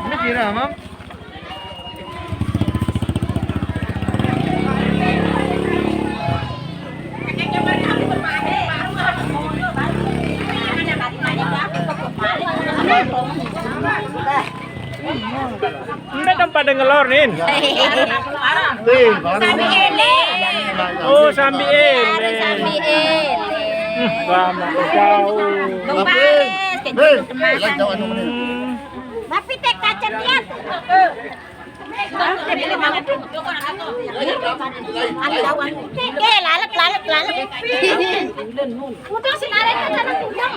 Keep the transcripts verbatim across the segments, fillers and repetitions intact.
Ini kira, Mam? Ini tempat ngelor, Nin. Oh, sambil ini. Sambil ini. Hmm, lama kau. Tapi tek kaca lihat. Oke, lalek, lalek, lalek. Udang si lalek kan anak udang.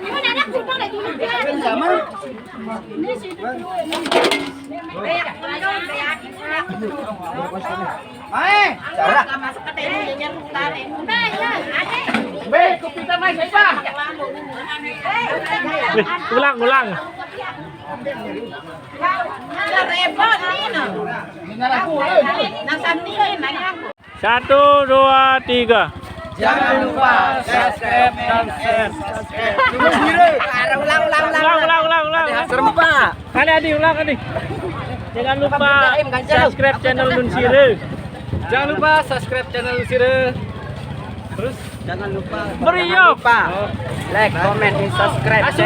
Ini anak udang deh dulu. Sama. Ini si. Mai, cara. Be, kopi kita mai siapa? Ulang, ulang. Satu, dua, tiga. Jangan lupa subscribe dan share. Ulang, ulang, ulang, ulang, ulang, ulang. Serempak. Kali, Adi, ulang, Adi. Jangan lupa subscribe channel Nun Sire. Jangan lupa subscribe channel Nun Sire. Terus jangan lupa. Meriok. Jangan lupa like, comment, and subscribe. Ada,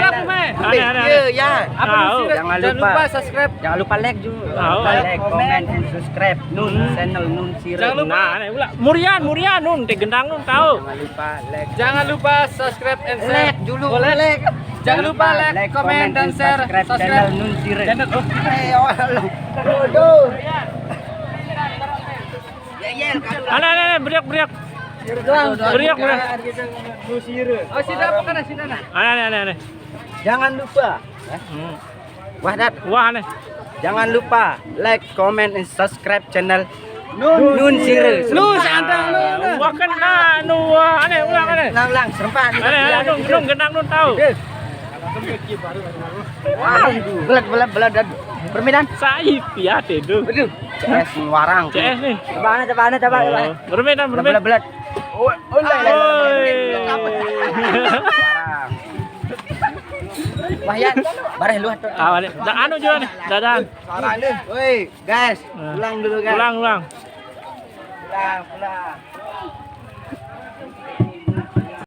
ada, ada. Iya, ya. Apa Nun Sire? Jangan lupa subscribe. Jangan lupa like juga. Like, comment, and subscribe. Nun, channel Nun Sire. Jangan lupa. Nah, ini ulang. Murian, Murian, Nun, teh gendang Nun tahu. Jangan lupa like. Jangan lupa subscribe and share. Like dulu, like. Jangan lupa like, comment, dan share. Subscribe channel Nun Sire. Channel, oh. Eh, oh, aduh. Aneh, aneh, aneh, beriak, beriak. Beriak, beriak. Oh, sida apa kana sida nah? Aneh, aneh, aneh, aneh. Jangan lupa. Hmm. Wah, Dat. Wah, aneh. Jangan lupa like, comment, and subscribe channel Nun, Nun Sire. Nun, santai, Nun. Wah, kena, Nun, wah, aneh, ulang, aneh. Ulang, ulang, serempak. Aneh, aneh, Nun, Nun, gendang, Nun, tahu. Wah, belat, belat, belat, Dan. Permainan. Sai, piate, Dun. Aduh, C S warang. C S nih. Coba, aneh, coba, aneh, coba, coba. Oh, permainan, permainan. Belat, belat. Oh, oh, lah, lah, lah, lah. Oi. Warang. Wah, ya, bareh luah tuh. Ah, balik. Da-, anu juga nih, dadan. Woi, guys, ulang dulu, guys. Ulang, ulang. Ulang, ulang.